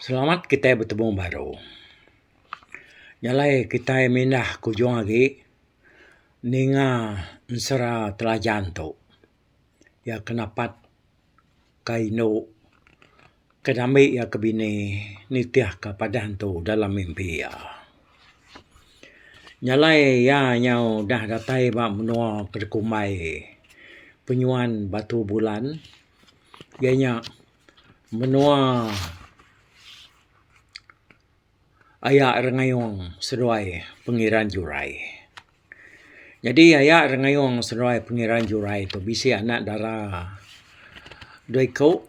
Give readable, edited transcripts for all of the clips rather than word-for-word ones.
Selamat kitai betemu baru. Nya alai kitai mindah ke ujung agi ninga ensera telajan tu. Iya ke napat ka indu ke diambi iya ke bini nitih ka padah entu dalam mimpi iya. Nya alai iya nyau udah datai ba menua ke dikumbai Penyuan Batu Bulan iya nya menua aya Rengayong seduai Pengiran Jurai. Nyadi aya Rengayong seduai Pengiran Jurai tu bisi anak dara dua iku.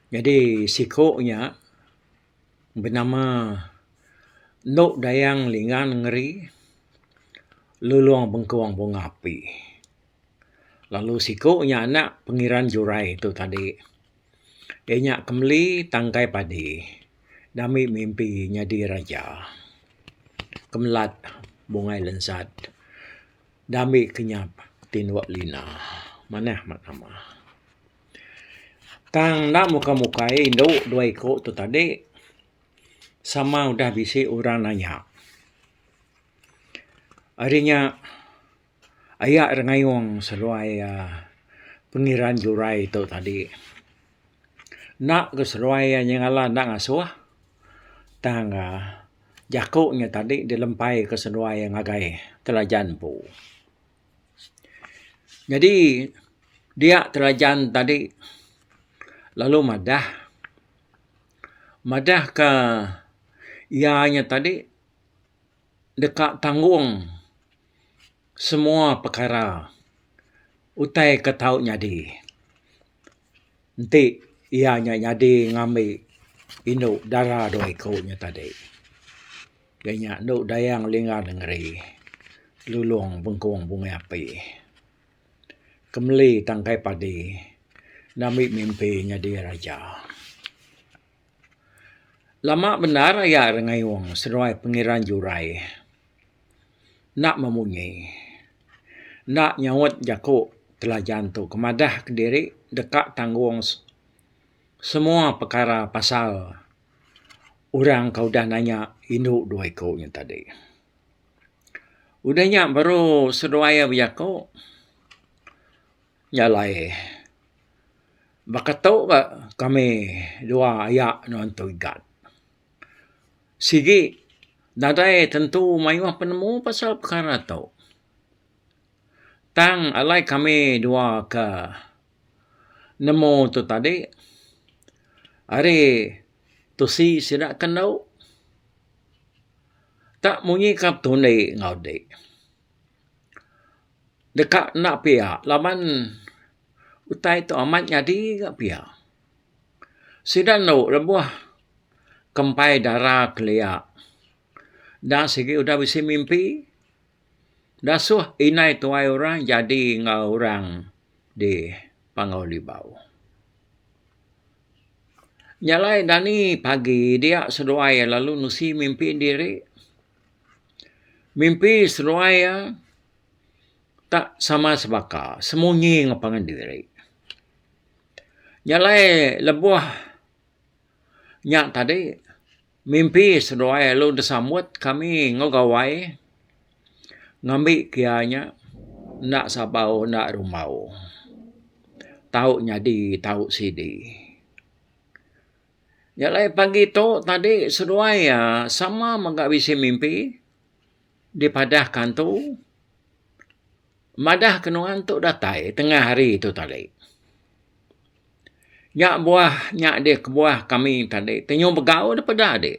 Nyadi siku nya benama Endo Dayang Lingan Ngeri Lulong Bengkong Bunga Api. Lalu siku nya anak Pengiran Jurai tu tadi iya nya Kemeli Tangkai Padi dami mimpi nyadi raja. Kemelat Bungai Lensat dami Kenyap Tinduk Lina. Manah amat nama. Tang enda mukai mukai indu dua iku tu tadi sama udah bisi orang nanya. Ari nya. Aya Rengayong seduai iya Pengiran Jurai tu tadi. Enda ke seduai iya nyengala enda ngasuh tang uhh jaku nya tadi dilempai ke seduai iya ngagai Telajan empu. Nyadi dia Telajan tadi lalu madah, madah ka iya nya tadi deka tanggung semua pekara utai ke tau nyadi enti iya nya nyadi ngambi indu dara dua iku nya tadi. Iya nya endo Dayang Lingga Nengeri Lulong Bengkong Bungai Api Kemeli Tangkai Padi ngambi mimpi nyadi raja. Lama bendar aya Rengayong seduai Pengiran Jurai enda memunyi enda nyaut jaku Telajan tu ke madah kediri deka tanggung semua pekara pasal orang ke udah nanya indu dua iku nya tadi. Udah nya baru seduai iya bejaku nya alai. Baka tu ga kami dua aya nuan tu igat. Sigi nadai tentu mayuh penemu pasal pekara tu. Tang alai kami dua ke nemu tu tadi ari tusi sida ke endu tak munyi ka tundi enggau dik. Deka enda pia laban utai tu amat nyadi ga pia. Sida endo lebuh kempai dara kelia da sigi udah bisi mimpi dasuh indai tuai orang jadi enggau orang di Panggau Libau. Nya alai dani pagi dia seduai lalu nusi mimpi diri. Mimpi seduai iya tak sama sebaka semunyi enggau pangan diri. Nya alai lebuh nya tadi mimpi seduai lalu disambut kami enggau gawai ngambi ke iya nya enda sabau enda rumbau tau nyadi tau sidi. Nya alai pagi tu tadi seduai iya sama mega bisi mimpi dipadah ka antu madah ke nuan tu datai tengah hari tu tadi. Nya buah nya dih kebuah kami tadi tenyu begau da peda dik.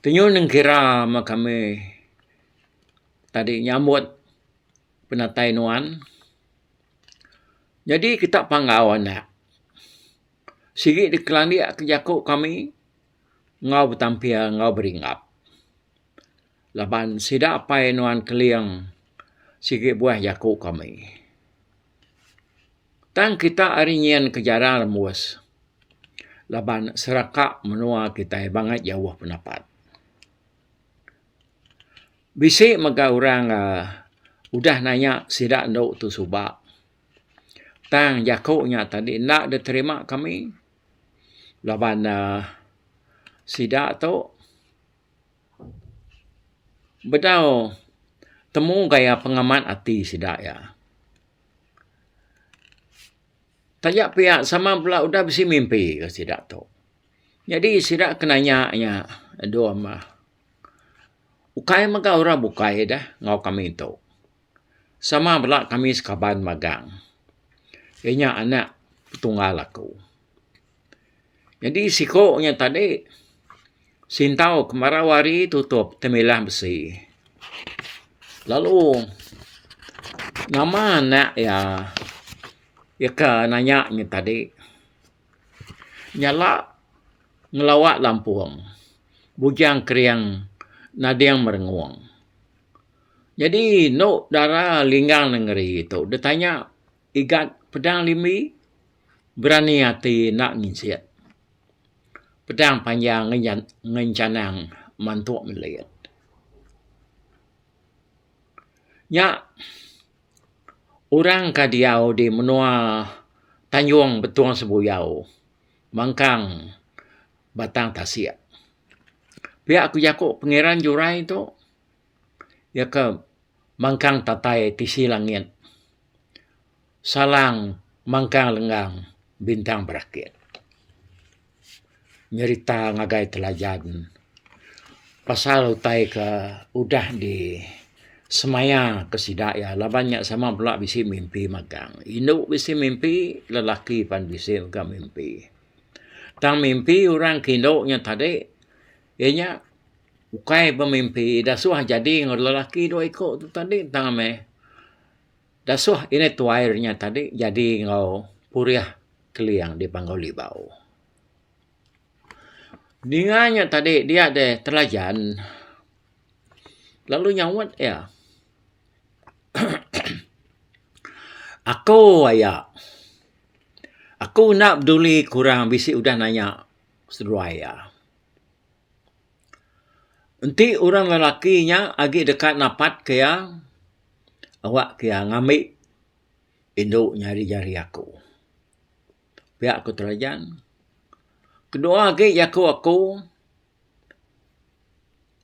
Tenyu nengkira meh kami tadi nyambut penatai nuan. Nyadi kita panggau anak. Sigi dikelandik ke jaku kami enggau betampil enggau beringgap. Laban sida apai nuan keling sigi buah jaku kami. Tang kita ari nyin ke jarang rembus laban seraka menua kitai bangat jauh penapat. Bisi mega orang uhh udah nanya sida endo tu suba. Tang jaku nya tadi enda diterima kami. Laban uhh sida tu bedau temu gaya pengamat ati sida iya. Taja pia sama bela udah bisi mimpi ga sida tu. Nyadi sida ke nanya nya dom ukai mega orang bukai deh enggau kami tu. Sama bela kami sekaban magang. Iya nya anak petunggal aku. Nyadi siko nya tadi sintau kemarau hari tutup temilah besi. Lalu nama anak iya iya ke nanya nya tadi nyala ngelawa lampung bujang kering nading merengung. Nyadi endo dara linggang nengeri tu ditanya igat pedang limbi berani ati enda nginsit. Pedang panjang ngenchanang mantuk melit. Nya orang ka diau di menua Tanjung Betong Sebuyau mangkang Batang Tasik. Pia ku jaku Pengiran Jurai tu iya ke mangkang tatai tisi langit salang mangkang lenggang bintang berakit. Nyerita ngagai Telajan pasal utai ke udah di semaya ke sida iya laban nya sama bela bisi mimpi magang. Indu bisi mimpi lelaki pan bisi mega mimpi. Tang mimpi orang ke indu nya tadi iya nya ukai bemimpi dasuh jadi enggau lelaki dua iko tu tadi tang meh dasuh indai tuai nya tadi jadi enggau purih Keling di Panggau Libau. Ninga nya tadi dia deh Telajan lalu nyaut iya Aku aya aku enda peduli ke orang bisi udah nanya seduai iya. Enti orang lelaki nya agi deka napat ke iya awak ke iya ngambi indu nya ari jari aku. Pia ku Telajan. Kedua agi jaku aku,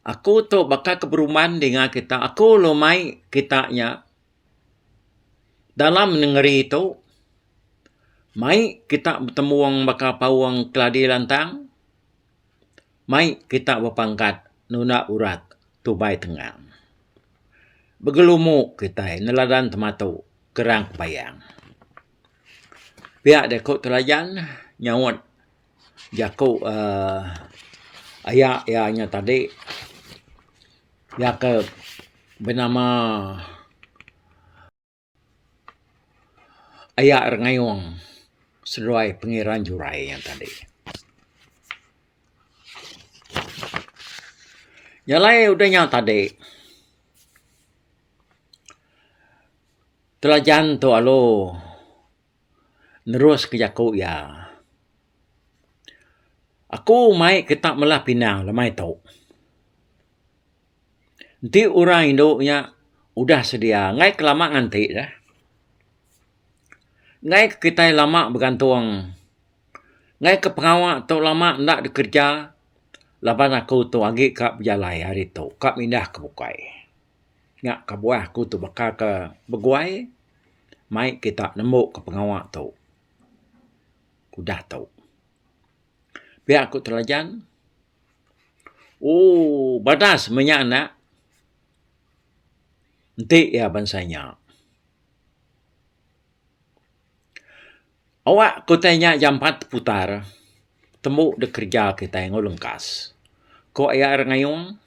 aku tu baka ke berumban dinga kita aku lalu mai kita nya dalam nengeri tu mai kita betembung baka paung keladi lantang mai kita bepangkat nunda urat tubai tengang. Begelumu kitai neladan tematu kerang kebayang. Pia deh ku Telajan nyaut jaku uhh aya iya nya tadi iya ke benama aya Rengayong seduai Pengiran Jurai nya tadi. Nya alai udah nya tadi. Telajan tu alu nerus ke jaku iya. Aku mai kita melah pinang lemai tu. Enti orang indu nya udah sedia enggai ke lama nganti deh. Enggai ke kitai lama begantung. Enggai ke pengawa tu lama enda dikereja laban aku tu agi ka bejalai hari tu ka mindah ke bukai. Nya kebuah aku tu baka ke beguai mai kita nembu ke pengawa tu udah tu. Pia ku Telajan ooh badas meh nya anak enti iya bansa nya. Awak ke utai nya jampat teputar tembu dek kereja kitai enggau lengkas. Ku iya Rengayong.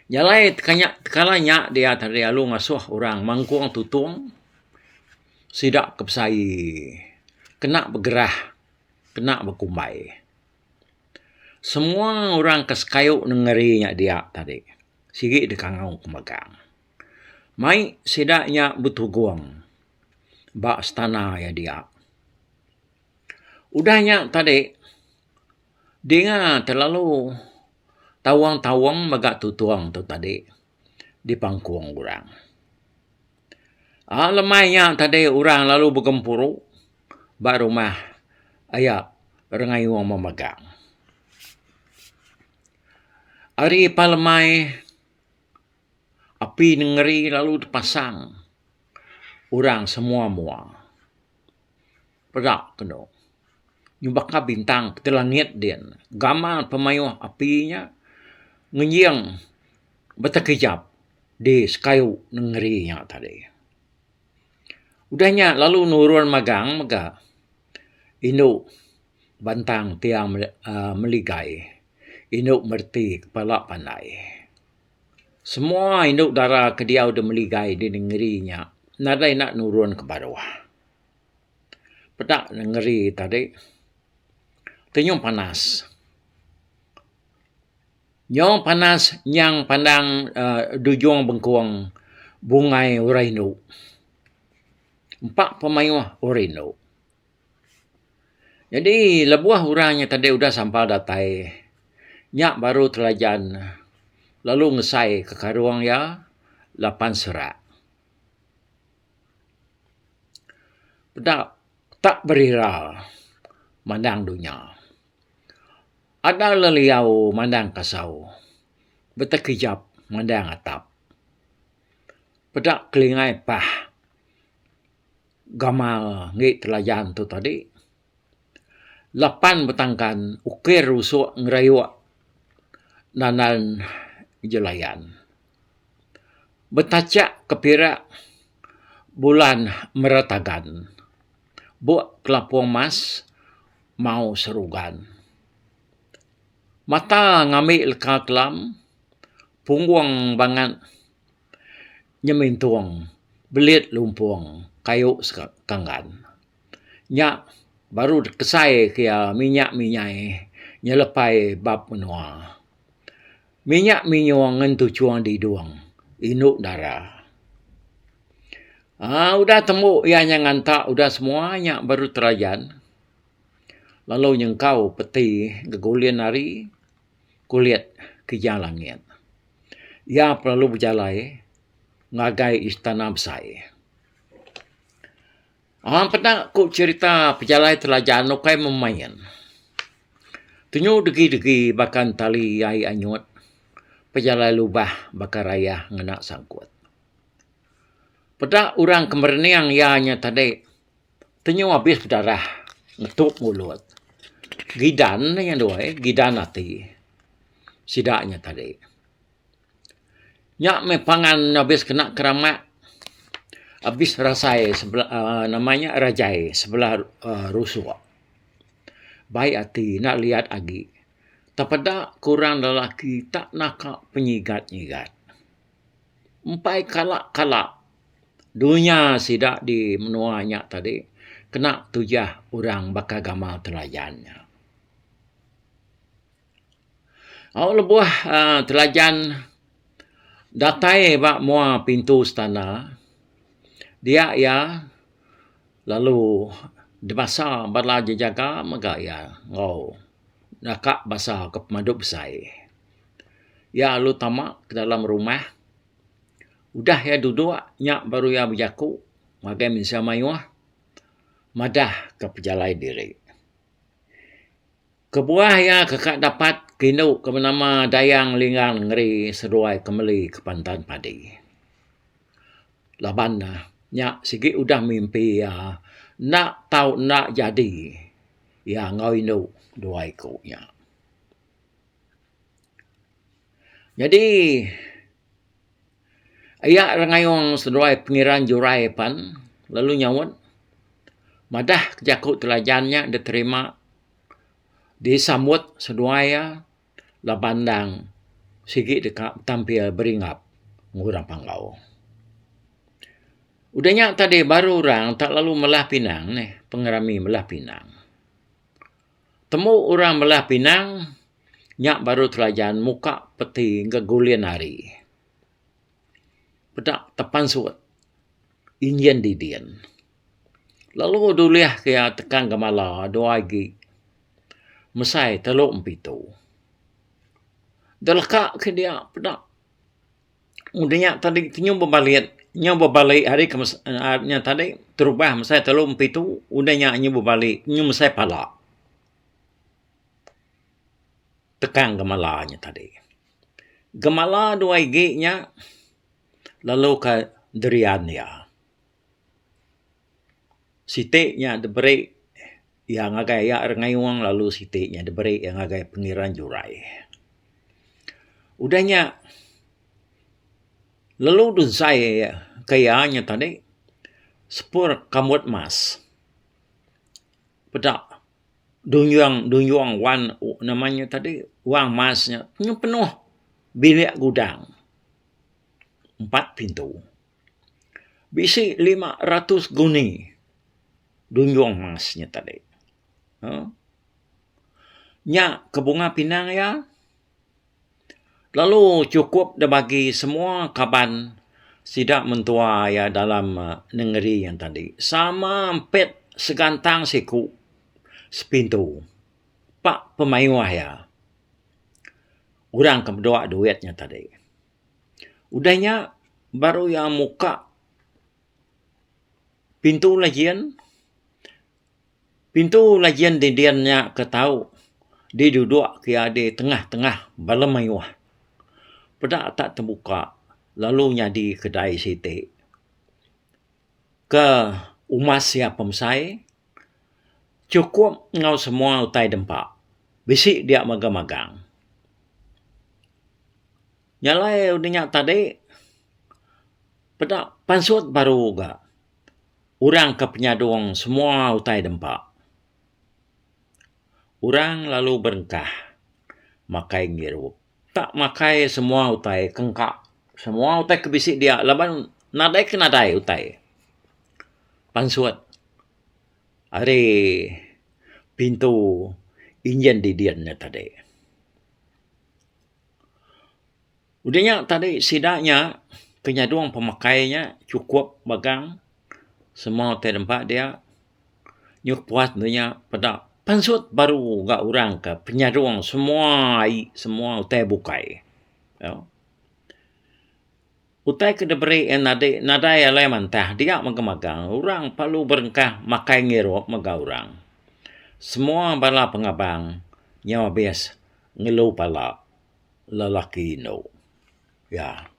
Jalai tekala nya dia tadi lalu ngasuh orang mangkung tutung sida ke besai kena begerah kena bekumbai. Semua orang ke sekayu nengeri nya dia tadi sigi dikangau ke magang. Mai sida nya betugung ba astana iya dia. Udah nya tadi dinga terlalu Tawang-tawang mega tutung tu tadi dipangkung orang. Aaa lemai nya tadi orang lalu begempuru ba rumah aya. Rengayung memagang. Ari palemai api nengeri lalu dipasang orang semua mua. Peda kenu. Nyubaka bintang peti langit din. Gamal pemayuh api nya ngenjing betekijap di sekayu nengeri nya tadi. Udah nya lalu nurun magang mega indu bantang tiang uhh meligai indu mereti kepala pandai. Semua indu dara ke diau da meligai di nengeri nya nadai enda nurun ke baruh. Peda nengeri tadi tenyum panas. Nyau panas nyang pandang uhh dujung bengkung bungai orang indu. Empa pemayuh orang indu. Nyadi lebuh orang nya tadi udah sampal datai nya baru telajan lalu ngesai ke karung iya lapan serak. Peda tak berira mandang dunya. Ada leliau mandang kasau betekijap mandang atap. Peda kelingai pah gamal enggi telajan tu tadi. Lapan betangkan ukir usok ngerayuk nanan jelayan. Betachak ke pirak bulan meretagan. Buk kelapung mas mau serugan. Mata ngambi leka kelam punggung bangat nyemintung belit lumpung kayu sekanggan. Nya baru kesai ke iya minyak minyai nyelepai bab menua. Minyak minyung ngan tuchung didung indu dara. Aaa udah tembu iya nya nganta udah semua nya baru terajan lalu nyengkau peti gegulin ari kulit kijang langit. Iya perlu bejalai ngagai istana besai. Aaa peda ku cherita pejalai telajan ukai memain. Tenyu degi-degi baka entali ai anyut pejalai lubah baka rayah ngena sangkut. Peda orang ke merening iya nya tadi tenyu abis bedarah ngetup mulut. Gidan nya doi gidan ati sida nya tadi. Nya meh pangan abis kena keramak abis rasai sebelah uhh nama nya rajai sebelah uhh rusuk. Bai ati enda liat agi tepeda ke orang lelaki tak naka penyigat nyigat. Empai kala kala dunya sida di menua nya tadi kena tujah orang baka gamal telajan nya. Au lebuh uhh telajan datai ba mua pintu istana dia iya lalu dibasa bala jejaga mega iya enggau naka basa ke pemadu besai. Iya lalu tama ke dalam rumah udah iya duduk nya baru iya bejaku ngagai mensia mayuh madah ka pejalai diri. Kebuah iya ke ka dapat ke indu ke benama Dayang Linggang Nengeri seduai ke meli ke Pantan Padi. Laban ne nya sigi udah mimpi iya enda tau enda jadi iya enggau indu dua iku nya. Nyadi iya Rengayong seduai Pengiran Jurai pan lalu nyaut madah jaku telajan nya diterima disambut seduai iya laban endang sigi deka betampil beringap enggau orang Panggau. Udah nya tadi baru orang tak lalu melah pinang neh pengerami melah pinang. Temu orang melah pinang nya baru telajan muka peti gegulin hari. Peda tepansut injin didin. Lalu dulih ke iya tekan gemala dua igi mesai telu empitu. Deleka ke dia peda Udah nya tadi ti nyau bebalik nyau bebalik hari ke nya tadi terubah mesai telu empitu udah nya nyau bebalik nyau mesai pala. Tekang gemala nya tadi. Gemala dua igi nya lalu ka derian iya. Siti nya diberi iya ngagai iya Rengayong lalu siti nya diberi iya ngagai Pengiran Jurai. Udah nya lalu densai ke iya nya tadi sepur kambut mas. Peda Dunjung dunjung wan nama nya tadi wang mas nya penuh penuh bilik gudang empat pintu. Bisi 500 guni dunjung mas nya tadi. uhh Nya ke bunga pinang iya lalu chukup da bagi semua kaban sida mentua iya dalam nengeri iya tadi sama ampit segantang siku sepintu pak pemayuh iya orang ke bedua duit nya tadi. Udah nya baru iya muka pintu lajin. Pintu lajin dinding nya ke tau diduduk ke iya di tengah-tengah bala mayuh. Peda tak tebuka lalu nyadi kedai siti ke umas iya pemesai chukup enggau semua utai dempa bisi dia magang-magang. Nya alai udah nya tadi peda pansut baru ga. Orang ke penyadung semua utai dempa. Orang lalu berengkah makai ngirup. Tak makai semua utai kengka semua utai ke bisi dia laban nadai ke nadai utai. Pansut ari pintu injin didin nya tadi. Udah nya tadi sida nya ke nyadung pemakai nya chukup magang semua ti nempa dia nyuh puas ne nya peda pansut baru ga orang ke penyadung semua ai semua utai bukai. Utai ke diberi iya nadi nadai alai mantah dia mega magang orang perlu berengkah makai ngirup mega orang. Semua bala pengabang nyau abis ngelu pala. Lelaki indu. Ya.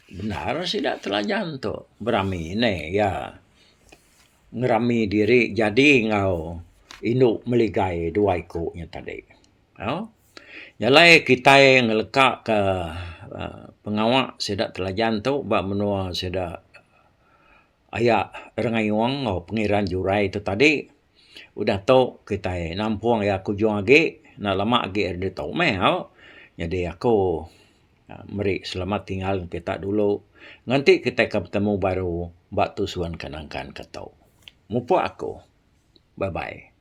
Bendar sida telajan tu berami ne iya ngerami diri jadi enggau indu meligai dua iku nya tadi. Au. Nya alai kitai ngeleka ka uhh pengawa sida telajan tu ba menua sida aya Rengayong enggau Pengiran Jurai tu tadi. Udah tu kitai nampung iya ke ujung agi enda lama agi ari ditu meh au. Nyadi aku meri selamat tinggal ngan kita dulu nganti kitai ke betemu baru ba tusun ke nangkan ke tu. Mupuk aku. Bye bye.